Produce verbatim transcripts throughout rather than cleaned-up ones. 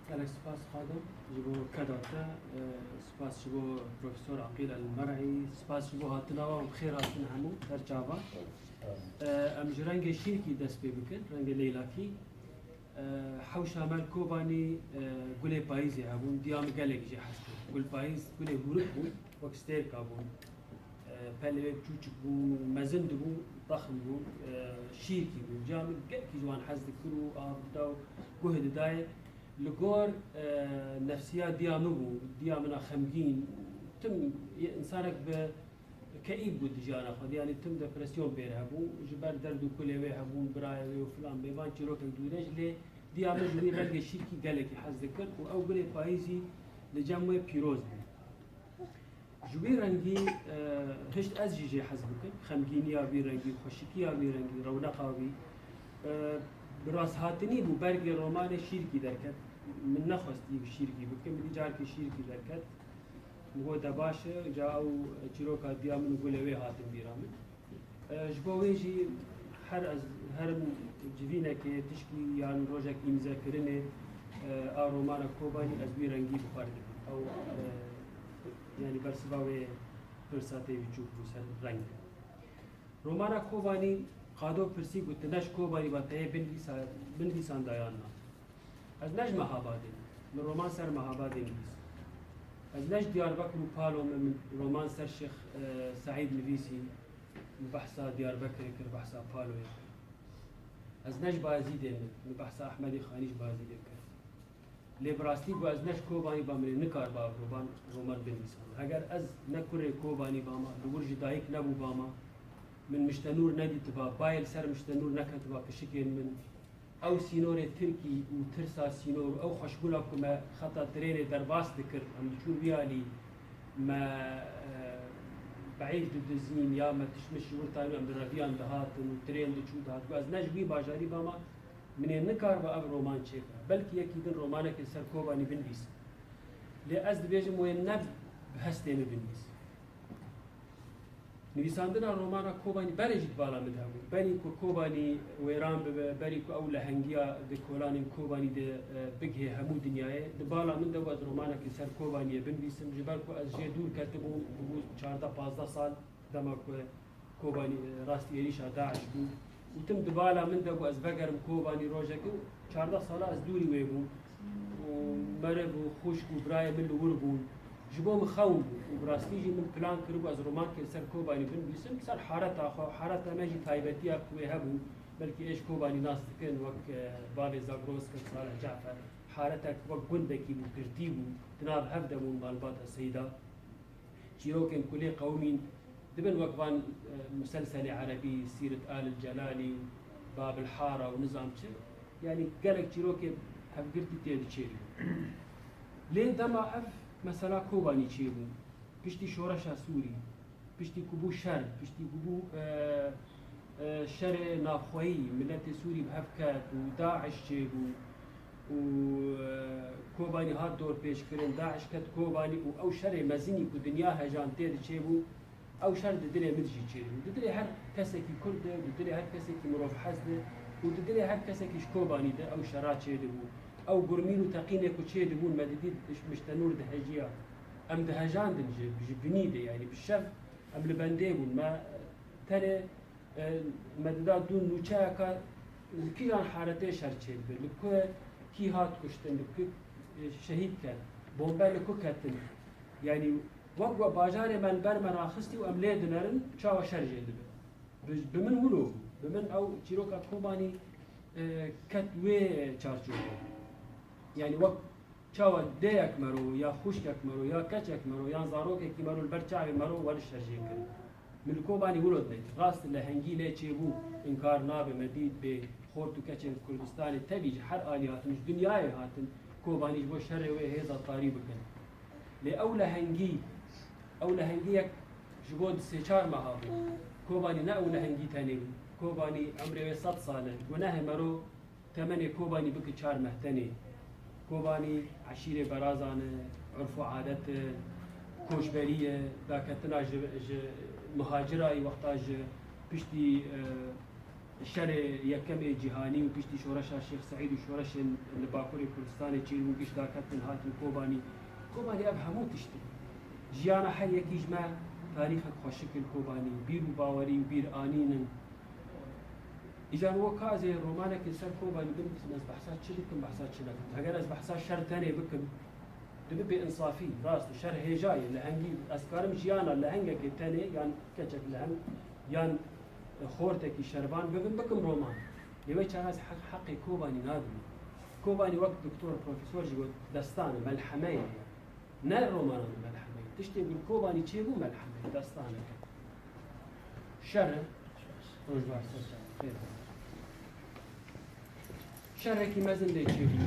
Gelek spas Xado ji bo keda te, e, spas ji bo Profesor Aqîl El Mer'î, spas ji bo hatina wan û bi xêr hatin hemû her çava. E, em ji rengê şîrkî dest pê bikin, rengê leylakî. E, hewşa me li Kobanî, e, gulê payîzê hebûn, diya min gelek jê hez kir. Gul payîz, gulê hûrik bû, wek stêrka bûn. E, pelê wê çûçik bûn, mezin dibû, zexm bûn, e, şîrkî bûn. Diya min gelekî ji wan hez dikir û av dida û guh didayê. Li gor, e, nefsiya diya min bû, diya min a xemgîn, tim, insanek bi keîb bû di jiyana xwe de, yanî tim depresyon pê re hebû, ji ber derd û kulê wê hebûn, birayê wê û filan bê, van çîrokek dûrêj, lê diya min ji wî rengê şîrkî gelekî hez dikir û ew gulê payîzî li cem wê pîroz bû. Ji wî rengî, e, hişt ez jî jê hez bikim. Xemgîniya wî rengî, xweşikiya wî rengî, rewneqa wî. E, bi rasthatinî bû bergê romanê şîrkî derket. Min nexwest wî şîrkî bikim, min dî carkê şîrkî derket. Min got, de baş e, ca ew çîroka diya min û gulê wê hatin bîra min. E, ji bo wê jî her ez herim civînekê, tişkî yan rojek îmzekirinê, e, a romana Kobanî ez wî rengî bi xwe re dibim. Ew, e, yanî bersiva wê pirsa tê wî çûk bû ser reng. Romana Kobanî, Qado pirsî got, tu ne ji Kobanî ba, te yê binivîsa-, binivîsanda yan na? Ez ne ji Mehabadê me. Min roman ser Mehabadê nivîs. Ez ne ji Diyarbekir û Palo me, min roman ser Şêx, e, Seîd nivîsî. Min behsa Diyarbekirê kir, behsa Paloyê kir. Ez ne ji Bayezîdê me, min behsa Ehmedê Xanî ji Bayezîdê kir. Lê bi rastî ku ez ne ji Kobanî ba, min ê nikariba ev roman, roman binivîsand. Heger ez ne kurê Kobanî bama, li wir ji dayik nebûbama, min Miştenûr nedîtiba, bayê li ser Miştenûr neketiba pişikên min, ew sînorê tirkî û tirsa sînor û ew xweşbûna ku me xeta trênê derbas dikir, em diçûn wî alî, me, e, beîf didizîn ya me tişt mişt ji wir tayîn û em bi reviyan dihatin û trên diçû dihat. Ku ez ne ji wî bajarî bama, min ê nikariba ev roman çêbira. Belkî yekî din romanekê ser Kobanî binivîsim. Lê ez dibêjim wê ne bi hestê min binivîsim. Nivîsandina romana Kobanî berê jî di bala min de hebû. Berî ku Kobanî wêran bibe, berî ku ew lehengiya di kolanên Kobanî de, e, bigihê hemû dinyayê, di bala min de bû ez romanekî ser Kobaniyê binivîsim. Ji ber ku ez jê dûr ketibûm, bûbû çardeh pazdeh sal dema ku Kobanî, e, rastî êrîşa DAIŞ bû. Û tim di bala min de bû ez vegerim Kobanî rojekê û çardeh sala ez dûrî wê bûm. Û meriv û xwişk û birayê min li wir bûn. Ji bo min xewn bû û bi rastî jî min plan kiribû ez romankê li ser Kobanî binivîsim, ser hareta xwe, hareta me jî taybetiya ku wê hebû, belkî ê ji Kobanî nas dikin, wek, e, bavê Zagros kir, Salih Cafer, haretek wek gundekî bû, girtî bû, di nav hev de bûn malbata Seyda. Çîrokên ku lê qewimîn dibin wek van, e, muselselê erebî, Sîret Alil Celalî û Babil Hara û nizam çi. Yanî gelek çîrokê hevgirtî tê diçêrî. Lê dema ev mesela Kobanî çêbû, piştî şoreşa Sûrî, piştî ku bû şer, piştî ku bû, e, e, şerê navxweyî, miletê Sûrî bi hev ket û DAIŞ çêbû û, e, Kobanî hat dorpêçkirin, DAIŞ ket Kobanî û ew şerê mezinî ku dinya hejan tê diçêbû, ew şer di dilê min jî çêbû. Di dilê her kesekî Kurd de, di dilê her kesekî mirovhez de û di dilê her kesekî ji Kobanî de ew şera çêdibû. Ew gurmîn û teqînê ku çêdibûn me didît, Miştenûr dihejiya. Em dihejandin ji, ji binî de, yanî bi şev em li bendê bûn. Me tenê, e, me dida dû nûçeyeka li kîjan haretê şer çêdibe, li ku kî hat kuştin, li ku, e, şehîd ket, bombe li ku ketin. Yanî wek we bajarê me li ber me raxistî û em lê dinerin, çawa şer jê dibe. Bi, bi min wilo bû. Bi min ew çîroka Kobanî, e, ket wê çarçovê. Yanî wek çawa dêyek mero ya xwişkek mero ya keçek mero yan zarokekî mero li ber çavê mero were şerjê kirin. Min li Kobanî wilo dît. Rast lehengî lê çêbû, inkar nabe, me dît bê xort û keçên Kurdistanê tevî ji her alî hatin, ji dinyayê hatin, Kobanî ji bo şerê wê hêza tarî bikin. Lê ew lehengî, ew lehengî yek ji bo di sê çar meha bû. Kobanî ne ew lehengî tenê bû. Kobanî emrê wê sed sal e. Gunehê mero temenê Kobanî bike çar meh tenê. Kobanî eşîrê berazan e, urf û adet e, koçberî ye, daketina ji, ji muhacirayî wexta ji piştî, e, Şerê yekem ê cîhanî û piştî şoreşa Şêx Seîd û şoreşên li Bakurê Kurdistanê çêbûn, giş daketin hatin Kobanî. Kobanî ev hemû tişt e. Jiyana her yekî ji me tarîxek xweşik in Kobanî, bîr û bawerî û bîranîn in. Îcar weka ez ê romanekê ser Kobanî binivîsim, ez behsa çi dikim, behsa çi nekim? Heger ez behsa şer tenê bikim, dibe bêinsafî, rast e, şer hêja ye, lehengî, ez karim jiyana lehengekê tenê, yan keçek leheng, yan xortekî şervan bibim, bikim roman. Lê wê çax ez heq, heqê Kobanî nadim. Kobanî wek doktor, profesor jî got, destan e, melheme ye. Ne romanan e, melheme ye. Tiştê ku li Kobanî çêbû melheme ye, destaneke. Şer e. Roj baş ser çavan. Xêr be. Şerekî mezin lê çêbû.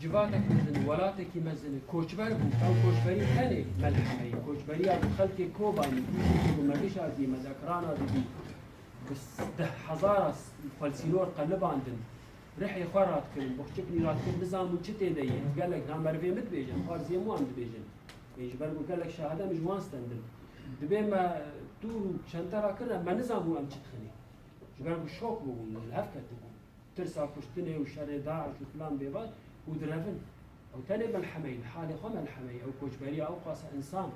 Civatek mezin, welatekî mezin e. Koçber bû. Ew koçberî tenê melheme ye. Koçberiya ku xelkê Kobanî, tiştê ku me bişartî, me dekirana didî. Bi deh hezara xwelsînor qelibandin. Rihê xwe radikirin, boxçiknî radikirin, nizanbûn çi tê de ye. Gelek na merivê min dibêjin, xwarziyê min wan dibêjin. Ê, ji ber ku gelek şahide min ji wan stendin. Dibê me dûr û çente rakirine, me nizanbû em çi dixinê. Ji ber ku şok bûbûn, li hev ketibûn. Tirsa kuştinê û şerê DAIŞ û filan bêvan û direvin. Ew tenê melheme ye, li halê xwe melheme ye. Ew koçberiya ew qasa însan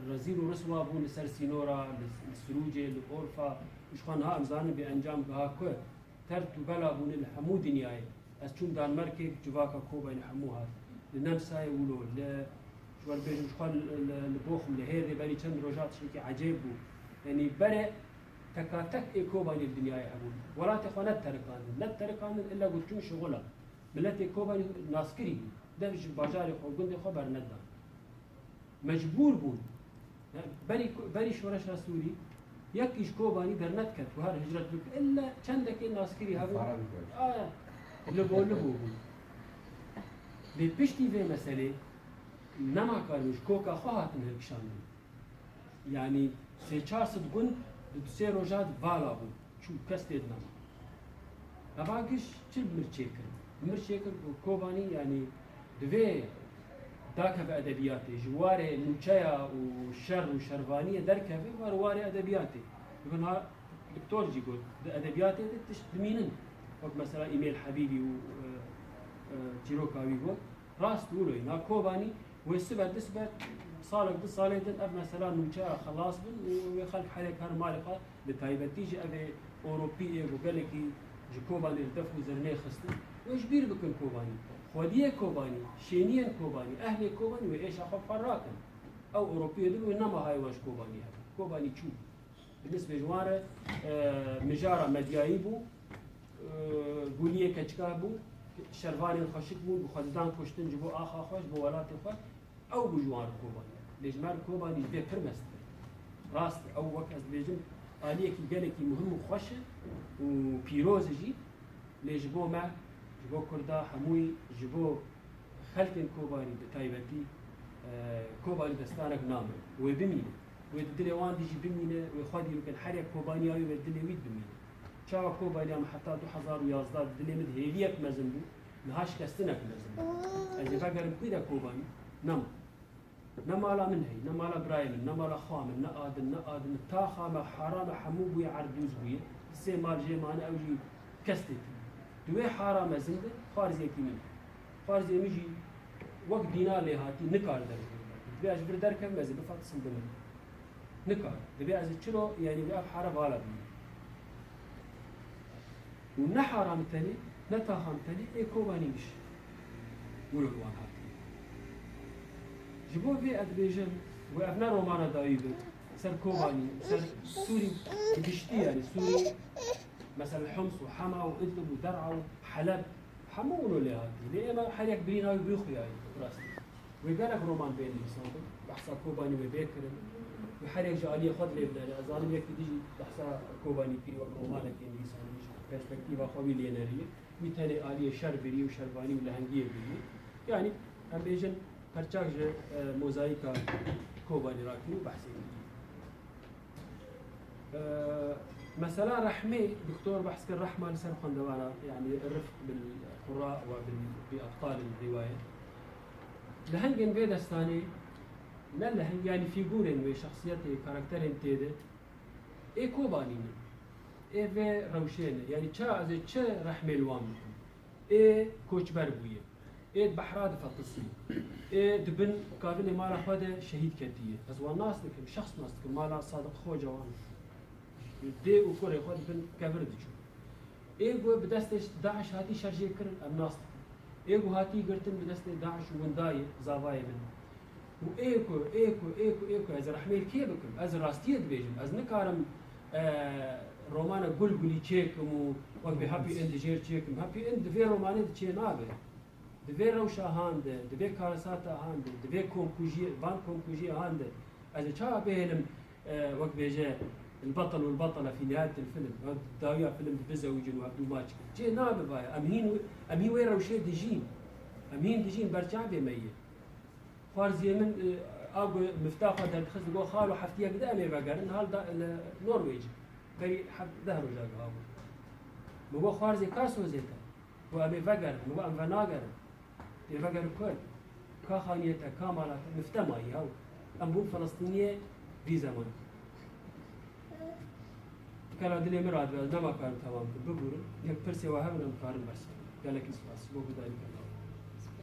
rezîl û riswa bûn li ser sînora, li, li Sirûcê, li Orfa. Ji xwe niha em zanin bê encam giha ku. Tert û bela bûne li hemû dinyayê. Ez çûm Danmarkê, civaka Kobanî hemû hat. Li Nemsayê wilo, li, ji we re bêjim, ji xwe li, li, li Bochum, li Hêrdê berî çend roja tiştekî ecêb bû. Yanî berê teka tek ê Kobanî li dinyayê hebûn. Welatê xwe neditirikandin, neditirikandin, illa ku diçûn şixula. Miletê Kobanî naskirî bû. Dev ji bajarê xwe, gundê xwe bernedan. Mecbûr bûn. Berî, berî şoreşa Sûrî, yekî ji Kobanî dernediket ku her hicret bike. Illa çendekê naskirî hebûn. Li bo, li bo bûn. Lê piştî vê meselê nema karibûn ji koka xwe hatin hilkişandin. Yanî sê çar sed gund di du sê roja de vala bûn. Çû kes tê de nema. Eva giş çi li mir çêkir? Li mir çêkir ku Kobanî, yanî, divê dakeve edebiyatê, ji warê nûçeya û şer û şervaniyê derkeve, war warê edebiyatê. Niha doktor jî got, di edebiyatê de tişt dimînin. Wek mesela Îmêl Hebîbî û, e, e, çîroka wî got. Rast wilo ye. Na Kobanî wê sibe du sibe, salek du salê din ev mesela nûçeya xelas bin û wê xelk herek her malê xwe, bi taybetî jî ev ê Ewropî ê ku gelekî ji Kobanî li def û zirnê xistin, wê ji bîr bikin Kobanî. Xwediyê Kobanî, şêniyên Kobanî, ehlê Kobanî wê êşa xwe bi xwe rakin. Ew Ewropiyê din wê nema hayê wan ji Kobanî hebin. Kobanî çû. Bi nisbê ji wan re, e, mijara medyayî bû, e, guliyê keçika bû, şervanên xweşik bûn, bi xwe didan kuştin ji bo axa xwe, ji bo welatê xwe. Ew bû ji wan re Kobanî. Lê ji me re Kobanî ji vê pir mezin e. Rast e, ew wek ez dibêjim, aliyekî gelekî muhim û xweş e û pîroz e jî. Lê ji bo me, ji bo Kurda hemûyî, ji bo xelkên Kobanî bi taybetî, e, Kobanî destanek name. Wê bimîne. Wê di dilê wan de jî bimîne, wê xwedî bikin. Her yek Kobaniya wî wê dilê wî de bimîne. Çawa Kobaniya min heta du hezar û yazdeh di dilê min de hêviyek mezin bû, niha şikestinek mezin bû. Ez ê vegerim kû de Kobanî? Nema. Ne mala min heye, ne mala birayê min, ne mala xwa min, ne a din, ne a din. Taxa me, hara me hemû bûye erdûz bûye. Sê mal jê mane, ew jî kes tê tune. Di wê hara mezin de xwarziyekî min heye. Xwarziyê min jî wek dîna lê hatî, nikare derkeve. Divê ez ji vir derkevim, ez ê bifetisim bimirim. Nikare. Divê ez ê çilo, yanî, bi ev hara vala bimînim. Û ne hara min tenê, ne taxa min tenê, ê Kobanî giş wilo li wan hatiye. Ji bo vê ez dibêjim, wê ev ne romana dawî be, ser Kobanî, ser Sûrî bi giştî, yanî Sûrî, mesela Homs û Hema û Idlib û Der'a û Heleb, hemû wilo lê hatiye. Lê ême her yek birîna wî bixuyayî, rastî. Wê gelek roman bên nivîsandin, behsa Kobanî wê bê kirin. Wê her yek ji aliyê xwe dilê binêre. Ez zanim yekî din jî behsa Kobanî kirî wek romanekê nivîsandin, ji perspektîfa xwe wî lê neriye. Wî tenê aliyê şer biriye û şervanî û lehengiyê biriye. Yanî, em bêjin, perçak ji, e, mozayîka Kobanî rakirî û behsê kirî. Ee, mesela rehmê, doktor behs kir, rehma li ser xwendevara, yanî rifq bil qura we bil, bi ebtalil rîwayet. Lehengên vê destanê, ne leheng, yanî fîgurên wê, şexsiyetê, karakterên tê de, ê Kobanî ne. Ê vê rewşê ne. Yanî ça ez ê çi rehmê li wan bikim? Ê koçber bûye. Ê di behra difetisî. Ê di bin kavinê mala xwe de şehîd ketiye. Ez wan nas dikim, şexs nas dikim. Mala Sadiq Xoca wan. Dê û kurê xwe di bin kevir diçûn. Ê ku bi destê DAIŞ hatî şer jê kirin, em nas dikin. Ê ku hatî girtin bi destê DAIŞ û windayê zavayê min. Û ê ku, ê ku, ê ku, ê ku ez rehmê li kê bikim? Ez rastiyê dibêjim. Ez nikarim, e, romana gul gulî çêkim û wek vê Happy End jêr çêkim. Happy End di vê romanê de çê nabe. Di vê rewşa han de, di vê karesata han de, di vê komkujiyê, van komkujiyê han de, ez ê çawa bihêlim, e, wek bêje, البطل والبطلة في نهاية الفيلم, ew dawiya film dibizewicin û hevdû maç dikin. Çê nabe vaya. Em hîn, em hîn wê rewşê dijîn. Em hîn dijîn, ber çavê me ye. Xwarziyê min, e, a ku mifta xwe derdixist, digot, "Xalo, heftiyek de em ê vegerin." Hal da li Norwêc. Berî heft, deh roja giha bû. Min got, "Xwarzê ka sozê te?" Got, "Em ê vegerin." Min got, "Em venagerin." Ê vegerin ku? Ka xaniyê te, ka mala te, mifte mayî hew. Em bûn Filistîniyê vî zemanî. Kela dilê min radibe, ez nema karim temam kim, bibûrin. Yek pirsê we hebin, em karin bes. Gelekî spas. Bo gudarî kerdin.